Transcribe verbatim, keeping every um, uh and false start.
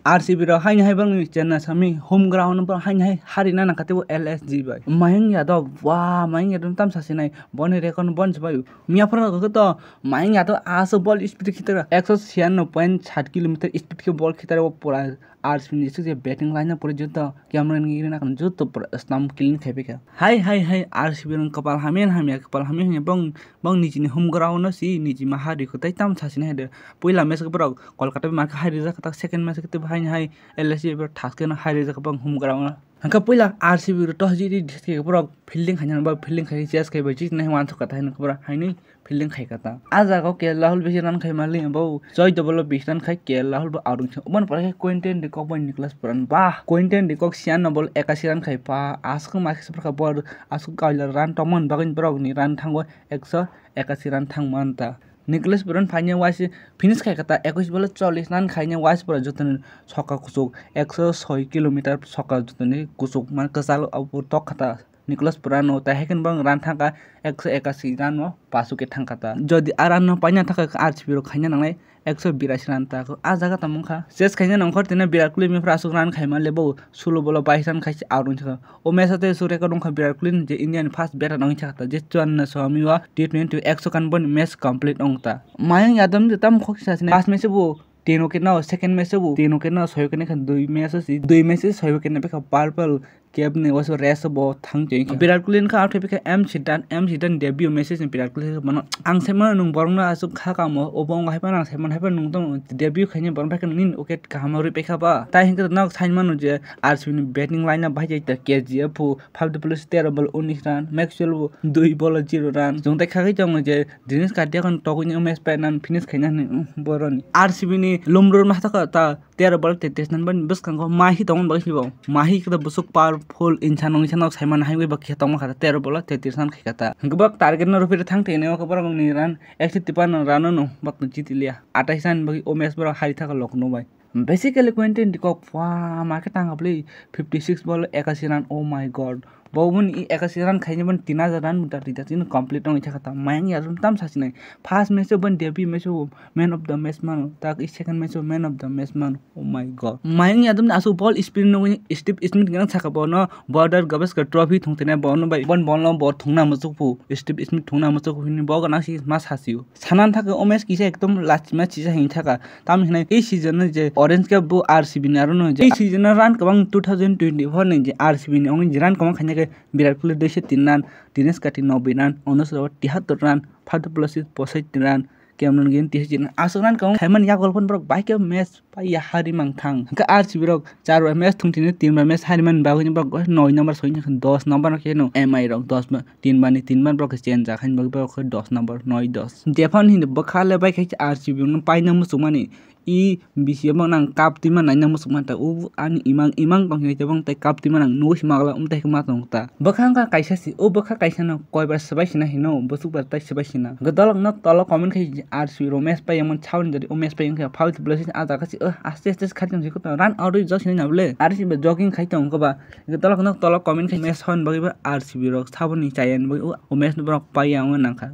R C B rok haini hai bangni chenna sami home ground bo haini hai hari na nangkha teibo L S G bai. Mayank Yadav, wah, Mayank Yadav tam sasinai, boni record bon se bai. Miya phara to Mayank Yadav aso ball speed khitara ekso siyanno point sat kilometer speed khe ball khitara o pura R C B ni suk je batting line pura joto Cameron Green akan joto pura slam clean khai pekha. Hai, hai, hai, R C B rok kapal hamya hamya, kapal hamya hamya bong, bong nijini home ground no si niji ma hari kho tai tam sasinai hai de. Puila match borok Kolkata bai markha hai rijak kha, second match khe teibo haini hai L S G bai thaske no hai rijak kha bong home ground no. Hwnkhe puila R C B rok toh jiti district borok fielding khaina ba fielding khai chase khai bai jiti nai wansuk kha tai hwnkhe borok haini fielding khai kha ta. Ah jaga o K L Rahul bisi run khai mali bo choi double o bis run khai K L Rahul bo out wngkha. Oboni pore khe Quinton de Kock bai Nicholas Pooran, bah, Quinton de Kock siyan no ball ekasi run khai pa aswk ma khe borok aswk kaila run tongmani bagwi borok ni run thango ekso ekasi run thang man ta. Nicholas Pooran phaina waise finish khai kha ta, ekwis ball o chollish run khaina waise pura jotoni soka kuchuk ekso soi kilometer soka jotoni kuchuk man kwchalo abo tok kha ta. Nicholas Pooran no tai hai khe bang run thang kha ekso ekasi run o pasu khe thang kha ta. Jodi a run no paina thang kha R C B rok khaina nangnai ekso birasi run ta. Ah jaga tamo wngkha chase khaina nongkhor tini Virat Kohli mifra aswk run khaima le bo sulo ball o bais run khai se out wngkha. O match o tei su record wngkha Virat Kohli ni je India ni first batter wngwi thangkha ta, je chwang na swami o T twenty ekso kan boni match complete wng ta. Mayank Yadav ni tam khok sa sini first match o bo ten wicket no, second match o bo ten wicket no, soi wicket no kha dui match o si, dui match o soi wicket no bikha purple cap ni waisa rest o bo thang twi kha. Virat Kohli ni kha out khe bikha M Sidan, M Sidan debut match o Virat Kohli bono ang sai mano nwng borok no aswk kha kamo, obo wng hai phano ang sai mano hai phano nwng tong debut khaini borok bai khe nini wicket kaham rwi paikha ba. Tai hinkhe nok sai mano je R C B ni batting line up bahai jai ta K G F o five double six tero ball unis run, Maxwell bo dui ball o zero run. Chwng tai khagwi tongo je Dinesh Karthik ang togwi ni match pai nan finish khaina hinwi boroni R C B ni lumrur ma thaka ta tero ball tetris nan bani bwskango mahi tongmani bagwi bo mahi khe busuk powerful insan wngwi sanok sai mano hai wngwi ba khe tongma kha ta tero ball tetris nan khai kha ta. Hinkhe bok target no ruphi thang thini o borok ni run ekso tipan run no bok jiti liya atais run bagwi o match borok hari thaka Lucknow bai. Basically Quinton de Kock pha ma khe tang kha bwlwi fifty six ball ekasi run, oh my god. Bo boni ekasi run khaini boni tin hajar run muta rida tini complete wngwi thaka ta Mayank Yadav tam sasinai. First match o boni debut match o man of the match mano, tak i second match o man of the match mano. Oh my god. Mayank Yadav ni aswk ball speed nugwi Steve Smith gana saka bono Border Gavaskar Trophy thung tene bono bai bon ball no bo thungna muchuk phu. Steve Smith thungna muchuk phu hini bo gana si ma sasio. Sanan thaka o match kisa ekdom lachima chisa hini thaka. Tam hinai ei season no je orange cap bo R C B ni aro no je ei season no run kwbang two thousand twenty-four ni je R C B ni ongni je run kwbang khaina khe Virat Kohli duiso tin run, Dinesh Karthik nobbi run, Anush Rao tihattor run, Faf du Plessis posaittir run, Cameron Green tihattor run. Aswk run kwbang khaimani yago phano borok bai khe match pai ya hari mang thang. Hwnkhe R C B rok char bai match thung tini tin bai match hari mani bagwi borok noi number soi dos number khe no M I rok dos ba tin bani tin ban borok khe change jak haini bagwi borok khe dos number noi dos. Jephano hini bwkha le bai khe R C B no paina muchungmani. I bisi omo nang cup twi ma naina muchung manta, o ani imang imang tong hinwi tei bong tei cup twi ma nang nugwi se magla um tei ma tong ta. Bwkha wngkha kaisa se, o bwkha kaisa no koi bar swbai sina hino, bwswk bar tai swbai sina. Hwnkhe dolok no tolo comment khai R C B rok match pai yamani sauni jodi o match pai wngkha foul twi bwlai se ah jaga se, oh, aste aste se khati tong se run out rwi jok sinai na bwle R C B jogging khai tong wngkha ba. Hwnkhe dolok no tolo comment khai match hwn bagwi ba R C B rok saboni chaya ni bagwi o match no borok pai ya wngwi nangkha.